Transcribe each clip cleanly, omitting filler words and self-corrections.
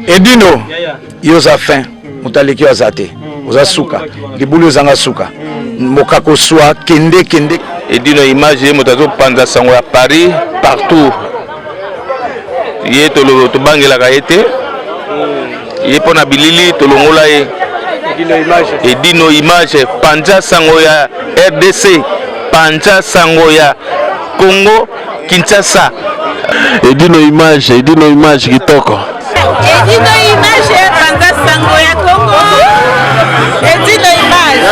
Edino, yo oza fin, moto aleki yo aza te, oza suka, libulu ezanga suka, mokako swa kende kende. Edino image ye moto azopanza sango ya Paris partout, ye tobangelaka ye te, ye mpo na bilili tolongola ye. Edino image panza sango ya RDC, panza sango ya Congo Kinshasa. Edino image, Edino image kitoko. Edino image panza sango ya Congo. Edino image.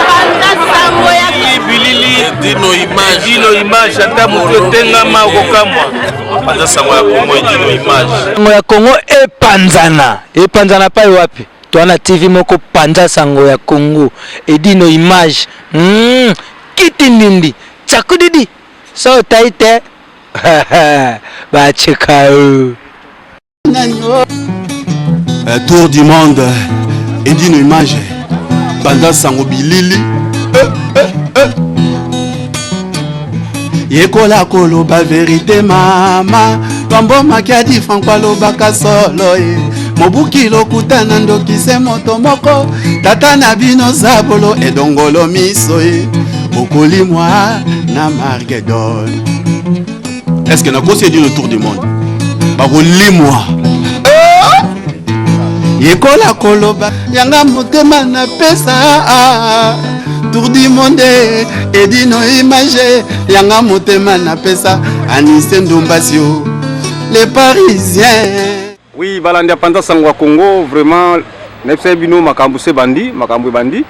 Panza sango ya bilili. Edino image. Edino image ata moto etengama okokamwa. Panza sango ya Congo Edino image. Sango ya Congo epanzana. Epanzana pai wapi? Toa na TV moko panza sango ya Congo. Edino image. Kiti ndindi. Tsakudidi. So otai te. Bacheka yo. Tour du monde Edino image banda sango bilili Yekola koloba verite mama Lwambo Makiadi Franco alobaka solo ye Mobuki lokuta na ndoki se moto moko Tata na bino zabolo edongolo miso ye Okolimwa na Margedon. Est-ce que nakosi Edino tour du monde bakolimwa Yekola koloba yanga motema napesa Tour du monde Edino image yanga motema napesa Anise Ndombasio les Parisiens. Oui, balandi ya panza sango ya Congo vraiment nayebisaki bino makambo se bandi makambo ebandi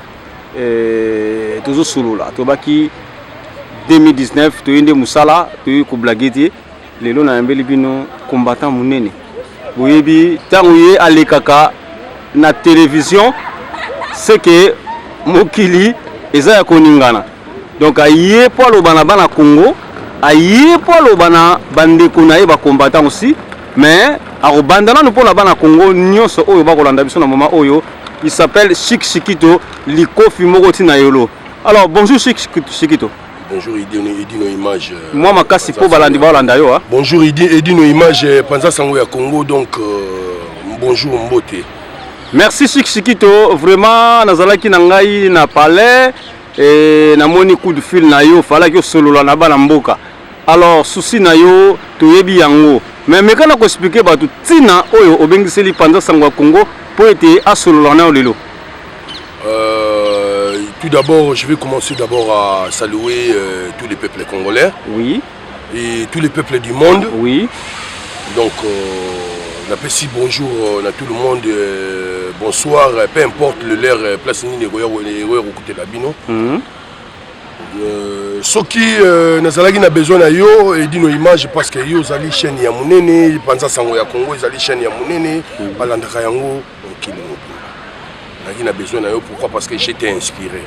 tozosolola tobaki 2019 toye nde mosala toye koblage te. Lelo nayambeli bino combattant monene, boyebi ntango ye alekaka na télévision c'est que mokili eza ya koningana. Donc aye po aloba na bana Congo, aye po aloba na bandeko na ye ba combattant aussi, mais akobanda nanu mpo na bana Congo nyonso oyo bakolanda biso na moment oyo. Il s'appelle Chic Chikito Likofi moko tina yolo. Alors bonjour Chic Chikito. Bonjour Edino, Edino Image. Moi makasi po balandi balanda yo. Bonjour Edino Image panza sango ya Congo donc bonjour mbote. Merci Chic Chikito, vraiment nazalaki na ngai na palais et namoni coup de fil na yo, falaki osolola na bana mboka. Alors souci na yo toyebi yango, mais meka na ko expliquer bato tina oyo obengiseli panza sango ya Congo po ete asolola na yo lelo. Tout d'abord, je vais commencer d'abord à saluer tous les peuples congolais. Oui. Et tous les peuples du monde. Oui. Donc, napesi bonjour à tout le monde, bonsoir, peu importe le l'heure, place nini ekoya kokutela bino. Soki nazalaki na besoin na yo Edino Image parce que yo ozali chaîne ya monene, panza sango ya Congo ezali chaîne ya monene, balandaka yango mokili mobimba. Nazalaki na besoin na yo pourquoi? Parce que j'étais inspiré.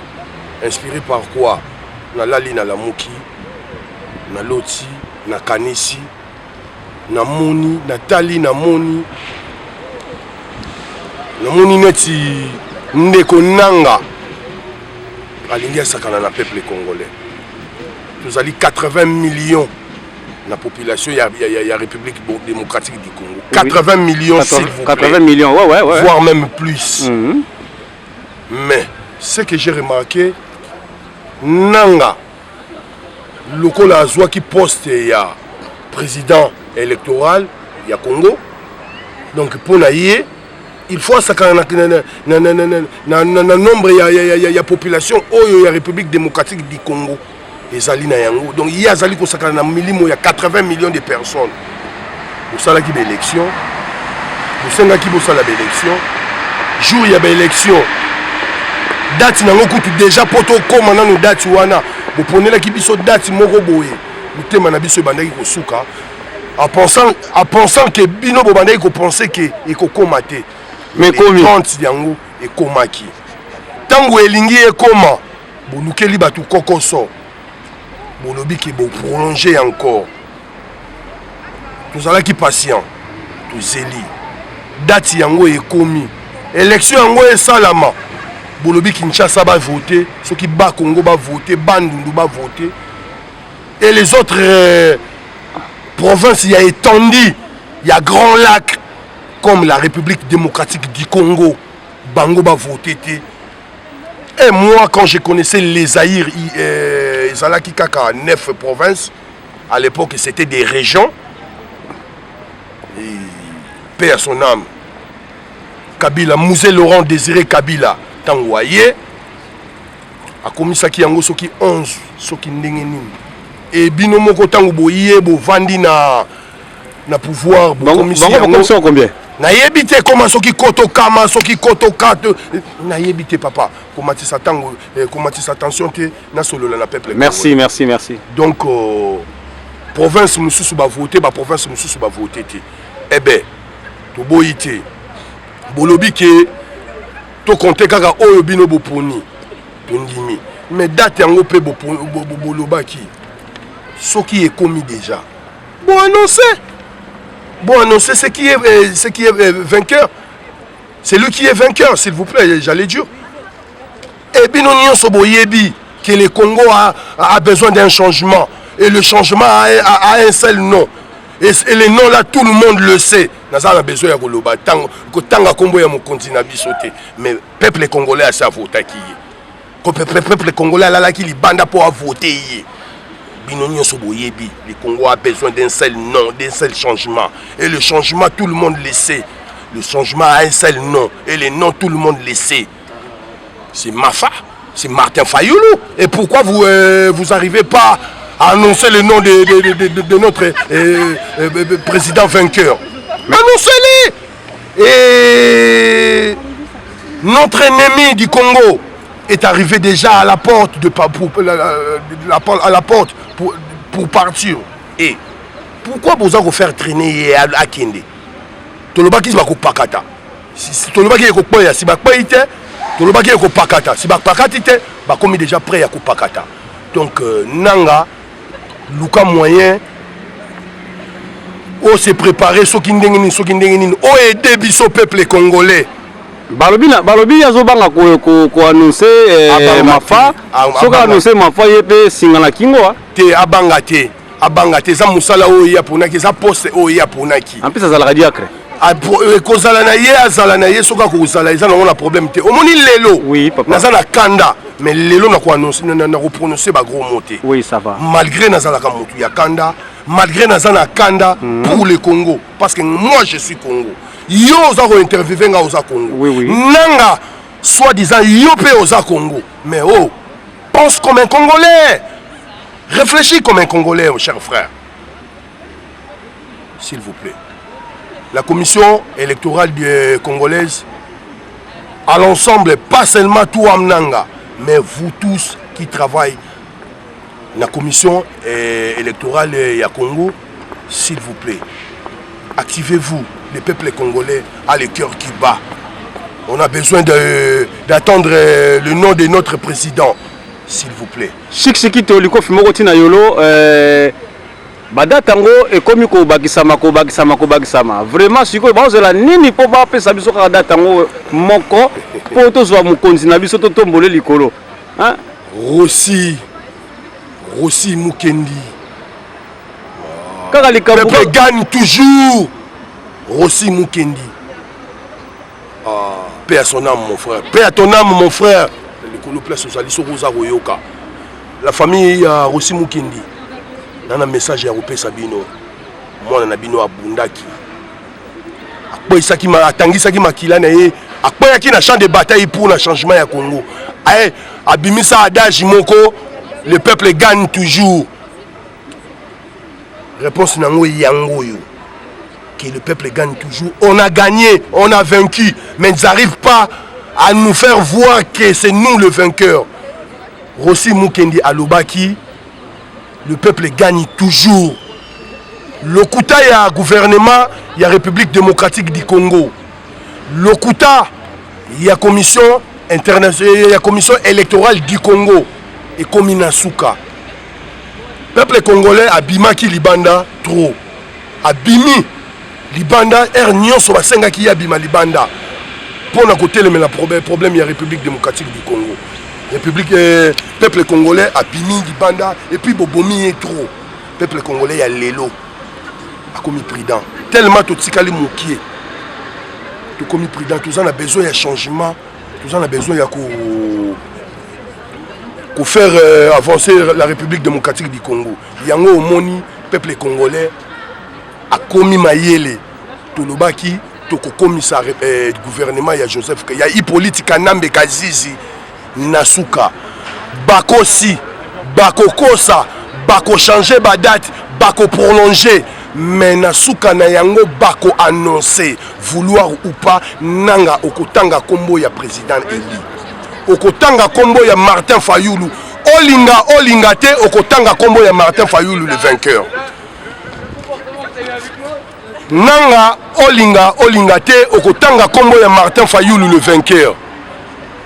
Inspiré par quoi? Nalali nalamuki, naloti, nakanisi, namoni, natali, namoni, namoni neti ndeko nanga alingi asakana na peuple congolais. Tozali 80 millions na population ya République démocratique du Congo. 80 millions, s'il vous plaît. 80 millions, ouais. Voire même plus. Mais ce que j'ai remarqué, Nanga, lokola azwaki poste ya président électoral ya Congo, donc pour na ye, il faut asakana na nombre ya population oyo ya République démocratique du Congo ezali na yango. Donc ye azali kosakana na milimo ya 80 millions de personnes. Bosalaki baélection, bosengaki bosala baélection, jour ya baélection date nango kutu déjà po tokóma nano date wana, boponelaki biso date moko boye, motema na biso ebandaki kosuka en pensant que bino bobandaki kopenser ke ekokóma te. Mais komi. 30 yango ekomaki. Ntango elingi ekóma, bolukeli bato kokoso, bolobi ke boprolonger encore. Tozalaki patient, tozeli date yango ekomi, élection yango esalama. Bolobi Kinshasa bavote, soki Bakongo bavote, Bandundu bavote et les autres provinces ya étendue ya Grand Lac. Comme la République démocratique du Congo, bango ba voter te. Et moi, quand je connaissais les Zaïre, ezalaki kaka 9 provinces. À l'époque, c'était des régions. Et paix à son âme. Kabila, Mzee Laurent Désiré Kabila, tango aye, akomisaki yango soki 11, soki ndenge nini. E bino moko ntango boye bovandi na pouvoir, bokomisi bango yango. Bakomisi yango combien? Nayebi te koma soki koto kama, soki koto kato, nayebi te papa. Komatisa ntango komatisa tension te, nasolola na peuple. Merci, merci, merci. Donc province mosusu bavote, baprovince mosusu bavote te. Ebe toboyi te, bolobi ke tokonte kaka oyo bino boponi, tondimi. Mais date yango mpe bolobaki soki ekomi déjà, boannonce, boannonce ce qui est vainqueur. C'est lui qui est vainqueur, s'il vous plaît, j'allais dire. Et bino nyonso boyebi que le Congo a besoin d'un changement et le changement a un seul nom et le nom là, tout le monde le sait. Naza na besoin ya koloba ntango kotanga nkombo ya mokonzi na biso te, mais peuple congolais asi avotaki ye. Peuple congolais alalaki libanda mpo avote ye. Bino nyonso boyebi, le Congo a besoin d'un seul nom, d'un seul changement, et le changement, tout le monde le sait. Le changement a un seul nom et le nom, tout le monde le sait, c'est Mafa, c'est Martin Fayoulou. Et pourquoi vous arrivez pas à annoncer le nom de notre président vainqueur? Annoncez-les. Et notre ennemi du Congo est arrivé déjà à la porte de pour, la, à la porte pour partir. Et pourquoi boza kofaire traîner ye akende? Tolobaki bakopakata, tolobaki ekokweya, si bakwei te. Tolobaki ekopakata, si bapakati te. Bakomi déjà prêt ya kopakata. Donc nanga luka moyen oyo se préparer, soki ndenge nini, soki ndenge nini, oyo aide biso peuple congolais. Balobi na balobi azobanga koannonce ko Mafa. Soki annonce Mafa, ye mpe singa na kingo. Te, abanga te, abanga te. Eza mosala oyo ye aponaki, eza poste oyo ye aponaki. En plus azalaka diacre. Kozala na ye, azala na ye, soki akozala, eza nango na problème te. Omoni lelo, oui, papa. Naza na kanda, mais lelo nakoprononce bagros mots te. Oui, ça va. Malgré nazalaka motu ya kanda, malgré naza na kanda pour le Congo, parce que moi je suis Congo. Yo oza kointerviewe nga, oza Congo. Oui. Nanga soit disant yo mpe oza Congo, mais oh, pense comme un Congolais, réfléchis comme un Congolais, oh, cher frère, s'il vous plaît. La commission électorale congolaise à l'ensemble, pas seulement toi Nanga, mais vous tous qui travaillent la commission électorale ya Congo, s'il vous plaît, activez-vous. Le peuple congolais a le cœur qui bat. On a besoin d'attendre le nom de notre président, s'il vous plaît. Sikisiki to likofi moko ntina yolo badate yango ekomi kobakisama, kobakisama, kobakisama. Vraiment sikoyo bazozela nini mpo bapesa biso kaka date yango moko mpo tozwa mokonzi na biso, totombole likolo? Rossi, Rossi Mukendi. Kaka likambo. Peuple gagne toujours. Rossi Mukendi, ah, paix à son âme, mon frère, paix à ton âme, mon frère. Likolo place ozali, soki oza koyoka, la famille ya Rossi Mukendi, nana message ya kopesa bino: mwana na bino abundaki, akweyisaki, atangisaki makila na ye, akweyaki na champ de bataille pour na changement ya Congo. Aye abimisa adage moko: "Le peuple gagne toujours." Réponse nango yango oyo, que le peuple gagne toujours. On a gagné, on a vaincu, mais ils n'arrivent pas à nous faire voir que c'est nous le vainqueur. Rossi Mukendi alobaki: "Le peuple gagne toujours." Lokuta ya gouvernement ya République démocratique du Congo, lokuta ya commission internationale, ya commission électorale du Congo ekomi na suka. Peuple congolais abimaki libanda trop, abimi libanda heure nyonso basengaki ye abima libanda mpo na kotelemela problème ya République démocratique du Congo. République peuple congolais abimi libanda et puis bobomi ye trop. Peuple congolais ya lelo akomi prudent tellement totikali mokie. Tokomi prudent, toza na besoin ya changement, toza na besoin ya ko ko faire euh, avancer la République démocratique du Congo. Yango omoni peuple congolais akomi mayele. Tolobaki tokokomisa eh, gouvernement ya Joseph ya Hippolyte Kanambe Kazizi na suka. Bakosi, bakokosa, bakochange badate, bakoprolonge, mais na suka na yango bako annoncer, vouloir ou pas. Nanga okotanga kombo ya président élu, okotanga kombo ya Martin Fayulu, olinga olinga te, okotanga kombo ya Martin Fayulu le vainqueur. Nanga olinga olinga te, okotanga kombo ya Martin Fayulu le vainqueur.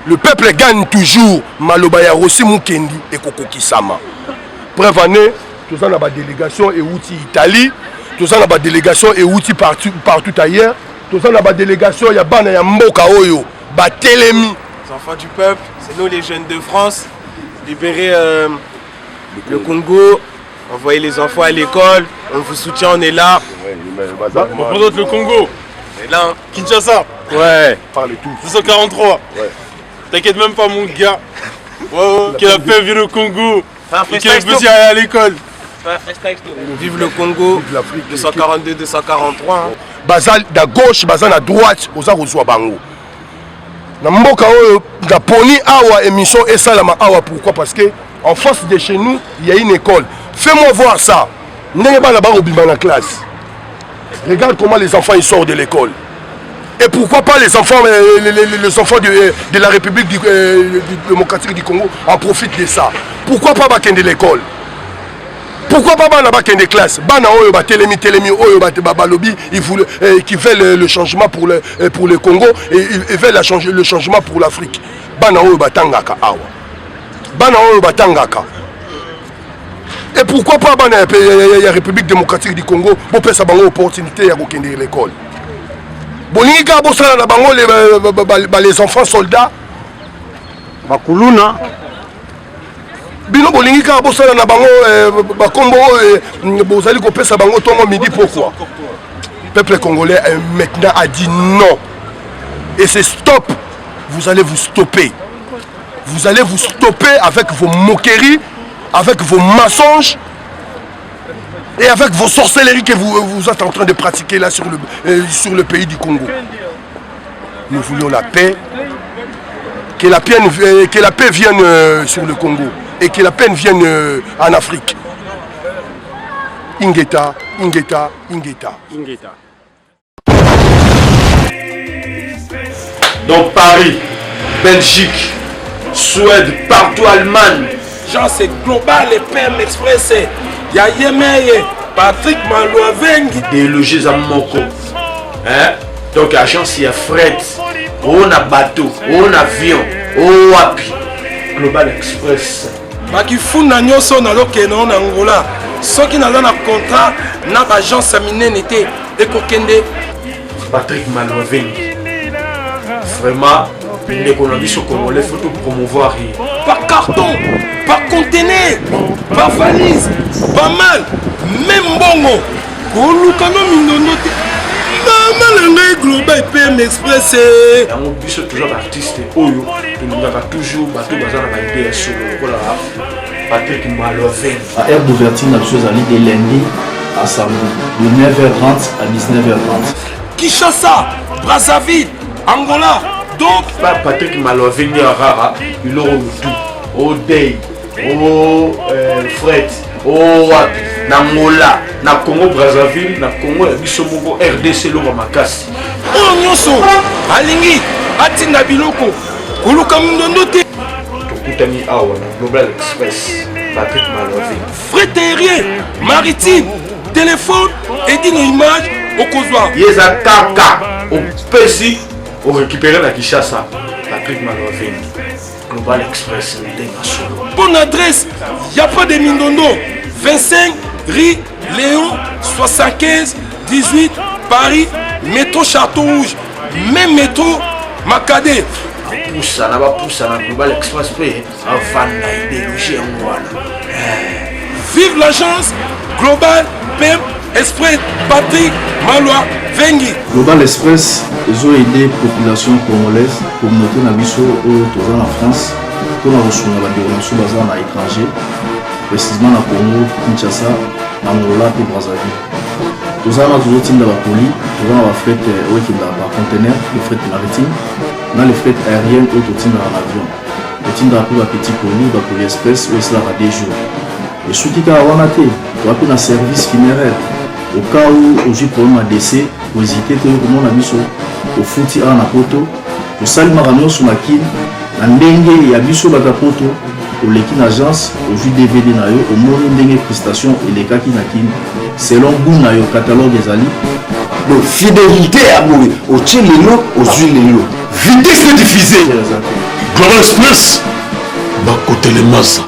Le peuple gagne toujours. Maloba ya Rossi Mukendi ekokokisama. Preuve année, toza na ba délégation euti Italie, toza na ba délégation euti partout, partout ailleurs, toza na ba délégation ya bana ya mboka oyo batelemi. Les enfants du peuple, c'est nous les jeunes de France, libérer euh, le Congo, envoyer les enfants à l'école, on vous soutient, on est là. On représente le Congo. On est là, hein. Kinshasa. Ouais. Parle tout. 243. Ouais. T'inquiète même pas mon gars. Ouais, ouais. Que la paix vive le Congo. Et que les petits aillent à l'école. Vive le Congo. Vive l'Afrique. 242, 243. Hein. Baza na gauche, baza na droite, oza kozwa bango. Na mboka oyo naponi awa émission esalama awa, pourquoi? Parce que en face de chez nous, il y a une école. Fais-moi voir ça. Ndenge bana bakobima na classe. Regarde comment les enfants ils sortent de l'école. Et pourquoi pas les enfants, euh, les, les, les enfants de, euh, de la République du, euh, du, démocratique du Congo en profitent de ça. Pourquoi pas bakende l'école? Pourquoi pas bana bakende classe? Bana oyo batelemi telemi oyo balobi ils voulaient euh, qui veulent le, le changement pour le pour le Congo et ils veulent la changer, le changement pour l'Afrique. Bana oyo batangaka awa. Bana oyo batangaka. Et pourquoi pas bana ya, ya, ya, ya République démocratique du Congo bopesa bango opportunité ya kokende l'école? Bolingi kaka bosala na bango les, ba, ba, ba, les enfants soldats bakuluna. Bino bolingi kaka bosala na bango bakombo oyo bozali kopesa bango ntongo midi pokwa. Peuple congolais maintenant a dit non. Et c'est stop. Vous allez vous stopper. Vous allez vous stopper avec vos moqueries, avec vos mensonges et avec vos sorcelleries que vous, vous êtes en train de pratiquer là sur le, euh, sur le pays du Congo. Nous voulons la paix. Que la paix, euh, que la paix vienne euh, sur le Congo et que la paix vienne euh, en Afrique. Ingeta, Ingeta, Ingeta. Ingeta. Donc Paris, Belgique, Suède, partout, Allemagne. Genre c'est global et PM Express. Ya Yemeye, Patrick Malouavengi. Idéologie za moko. Hein? Donc agence ya fret, o na bateau, o na avion, o wapi. Global Express. Bakifunda nyonso nazokende na Angola. Soki naza na contrat na ba agence ya minene te ekokende. Patrick Malouavengi. Vraiment, ndeko na biso congolais, faut tout promouvoir ye. Par carton, par conteneur, par valise, pas mal, même mbongo. Koluka no mindondo te. Mama na ngai Global PM Express. Yango biso toujours ba artiste oyo tolingaka toujours bato baza na ba idée ya solo lokola Patrick Malouavengi. Ba heure d'ouverture na biso ezali de lundi à samedi de 9h30 à 19h30. Kinshasa, Brazzaville, Angola. Donc ba Patrick Malouavengi ya rara biloko mutu o day o euh, fret o wapi na Angola na Congo Brazzaville na Congo ya biso moko RDC eloko makasi. Oyo nyonso alingi atinda biloko koluka mindondo te. Tokutani awa na Global Express Patrick Malouavengi. Fret aérien, maritime, téléphone, edino image okozwa. Ye eza kaka opesi orécupéré na Kinshasa. Patrick Malouavengi Global Express ndenge solo. Bonne adresse, y a pas de mindondo. 25 rue Léon 75 18 Paris, métro Château Rouge, même métro Makade. Bapusana bapusana Global Express mpe avanda idéologie yango wana. Vive l'agence Global PM Express Patrick Malwa Vengi. Global Express ezo aider population congolaise, communauté na biso oyo toza na France mpona kosunga bandeko na biso baza na étranger, précisément na Congo Kinshasa, Angola mpe Brazzaville. Toza wana tozotinda bacolis, toza na bafret oyo ekendaka par conteneur, le fret maritime na le fret aérienne oyo totindaka na avion. Totindaka mpe bapetit colis, bacolis express oyo esalaka 2 jours. Esuki kaka wana te, toza mpe na service funéraire. Au cas où ozwi problème ya décès, kohésite te, oyo komona biso, ofuti awa na poto, tosali makambo nyonso na Kine na ndenge ya biso bato ya poto. Oleki na agence, ozwi DVD na yo, omoni ndenge prestation elekaki na Kine selon goût na yo, catalogue ezali. Donc fidélité ya boye, otie lelo, ozwi lelo, vitesse de diffuser. Global Express bakotelemaza.